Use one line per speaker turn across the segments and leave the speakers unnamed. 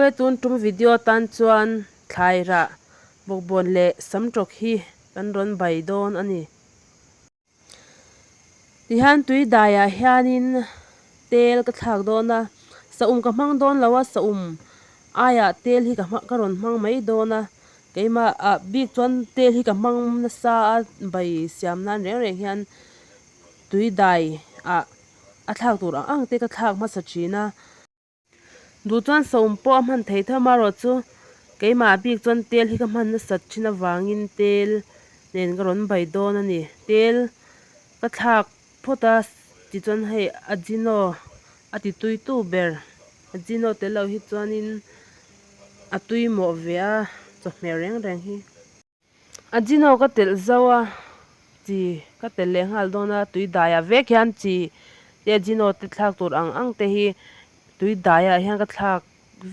Awle tun tum video atan chuan thlai rah bawkbawn leh samtawk hi kan rawn bai dawn a ni. Tihian tui daiah hianin tel ka thlak dawn a, saum ka hmang dawn lo a, saum aiah tel hi ka ka rawn hmang mai dawn a, keimah ah bik chuan tel hi ka hmang nasa a bai siam nan reng reng hian tui dai ah a thlak tur ang ang te ka thlak hmasa thin a. Duh chuan saum pawh a hman thei tho amaherawh chu keimah bik chuan tel hi ka hman nasat thin avangin tel nen ka rawn bai dawn a ni. Tel ka thlak phawt a tichuan hei ajino a ti tui tu ber ajino tel loh hi chuanin a tui mawh ve a chawhmeh reng reng hi. Ajino ka telh zauh a, chi ka telh leh nghal dawn a, tui daiah vek hian chi te ajino te thlak tur ang ang te hi tui daiah hian ka thlak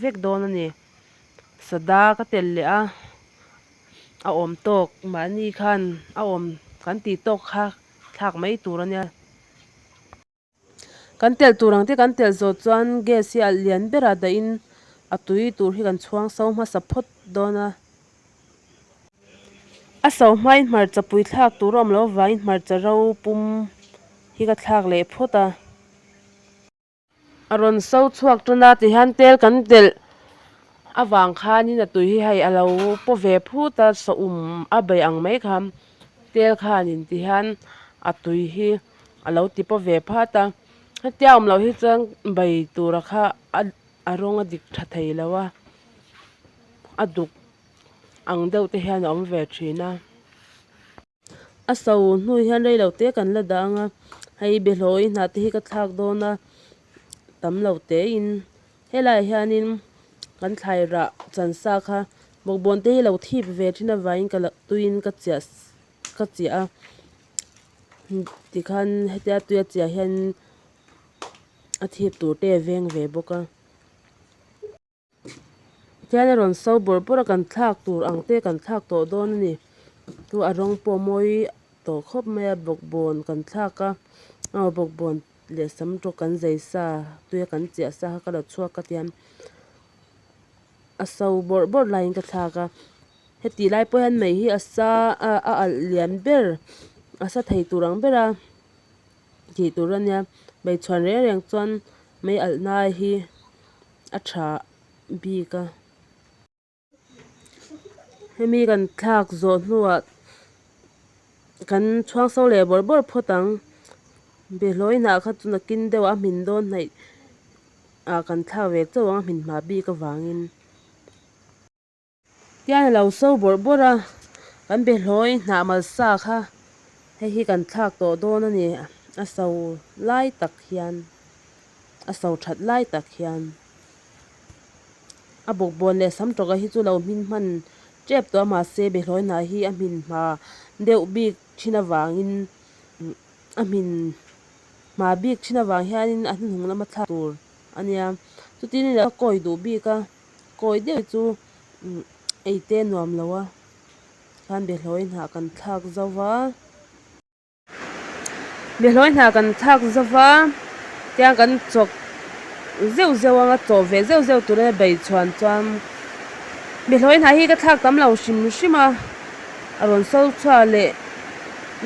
vek dawn a ni. Sada ka telh leh a, a awm tawk mahni khan a awm kan tih tawk kha thlak mai tur a nia. Kan telh tur ang te kan telh zawh chuan gas hi a lian berah dahin a tui tur hi kan chhuang so hmasa phawt dawn a. A so hmain hmarcha pui thlak tur a awm loh avangin hmarcha ro pum hi ka thlak leh phawt a. A rawn so chhuak tan a tihian tel kan telh avang khanin a tui hi hei a lo paw ve phut a saum a bei ang mai kha tel khanin tihian a tui hi a lo ti paw ve phat a hetia awm loh hi chuan bei tura kha a rawng a dik tha thei lo a a duk ang deuh te hian a awm ve thin a. A so hnu hian rei lo te kan la dah ang a, hei behlawi hnah te hi ka thlak dawn a, tam lo te in helaiah hianin kan thlai rah chan sa kha bawkbawn te hi lo thip ve thin avangin ka lo tuiin ka chiah ka chiah a tikhan hetia tuia chiah hian a thip tur te a veng ve bawk a. Tihian a rawn so bawrh bawrh a kan thlak tur ang te kan thlak tawh dawn a ni chu a rawng pawh a mawi tawh khawp mai a bawkbawn kan thlak a aw bawkbawn leh sam tawk kan zai sa tuia kan chiah sa kha ka la chhuak a tihian a so bawrh bawrh laiin ka thlak a heti lai pawh hian mei hi a sa a a alh lian ber a sa thei tur ang ber a tih tur a nia hmeichhuan reng reng chuan mei alh na hi. a tha bik a hemi kan thlak zawh hnuah kan chhuang so leh bawrh bawrh phawt ang behlawi hnah kha chu nakin deuh a hmin dawn hnaih ah kan thlak ve chauh ang a hmin hma bik avangin. Tian a lo so bawrh bawrh a, kan behlawi hnah malsa kha hei hi kan thlak tawh dawn a ni, a so lai tak hian, a so that lai tak hian a bawkbawn leh sam tawka hi chu lo hmin hman tep tawh a mahse behlawi hnah hi a hmin hma deuh bik thin avangin a hmin hma bik thin avang hianin a hnuhnung lama thlak tur a nia, chutin a kawi duh bik a. Kawi deuh chu ei te nuam lo a, khan behlawi hnah kan thlak zo va, behlawi hnah kan thlak zo va, tiang kan chawk zeuh zeuh anga chawh ve zeuh zeuh tur a bei chhuan chuan behlawi hnah hi ka thlak tam lo hrim hrim a, a rawn so chhuak leh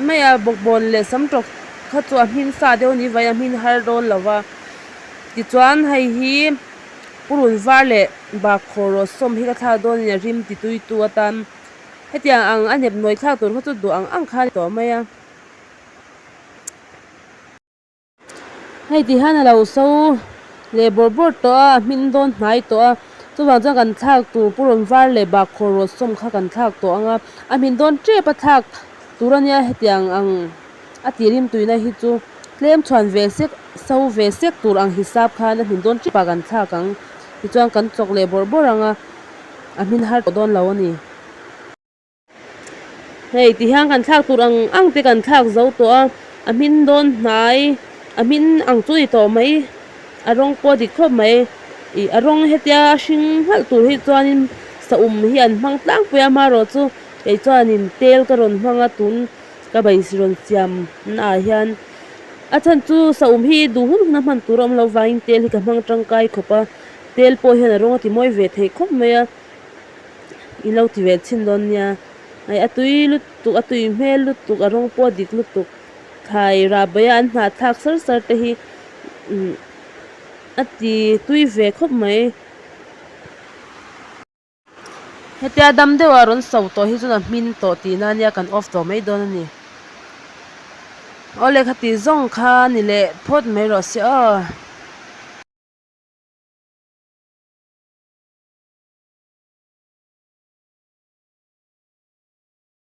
mai a, bawkbawn leh sam tawk kha chu a hmin sa deuh a ni vai a hmin har dawn lo va, tichuan hei hi. Purun var leh bakkhawh rawh sawm hi ka thlak dawn a ni a rim ti tui tu atan hetiang ang a hnep nawi thlak tur kha chu duh ang ang kha a ni tawh mai a. Hei ti hian a lo so leh bawrh bawrh tawh a, a hmin dawn hnai tawh a, chuvang chuan kan thlak tur purun var leh bakkhawh rawh sawm kha kan thlak tawh ang a, a hmin dawn tep a thlak tur a nia hetiang ang. A tih rim tuina hi chu tlem chhuan ve sek, so ve sek tur ang hisap khan a hmin dawn tip ah kan thlak ang. Tichuan kan chawk leh bawrh bawrh ang a, a hmin har tawh dawn lo a ni. Hei ti hian kan thlak tur ang ang te kan thlak zo tawh a, a hmin dawn hnai, a hmin ang chu ni tawh mai, a rawng pawh a dik khawp mai. Ih a rawng hetia a hring nghalh tur hi chuanin saum hi an hmang tlangpui a, amaherawh chu kei chuanin tel ka rawn hmang a tun. Ka bai rawn siam naah hian a chhan chu saum hi duh hun hun a hman tur a awm loh vangin tel hi ka hmang tangkai khawp a. Tel pawh hian a rawng a ti mawi ve thei khawp mai a, in lo ti ve chhin dawn nia. Hei a tui lutuk a tui hmel lutuk a rawng pawh a dik lutuk thlai rah baih a an hnah thlak sar sar te hi umm a ti tui ve khawp mai. Hetia dam deuh a rawn so tawh hi chuan a hmin tawh tihna ania kan off tawh mai dawn a ni. Awle khati zawng kha ni leh phawt mai rawh se aw.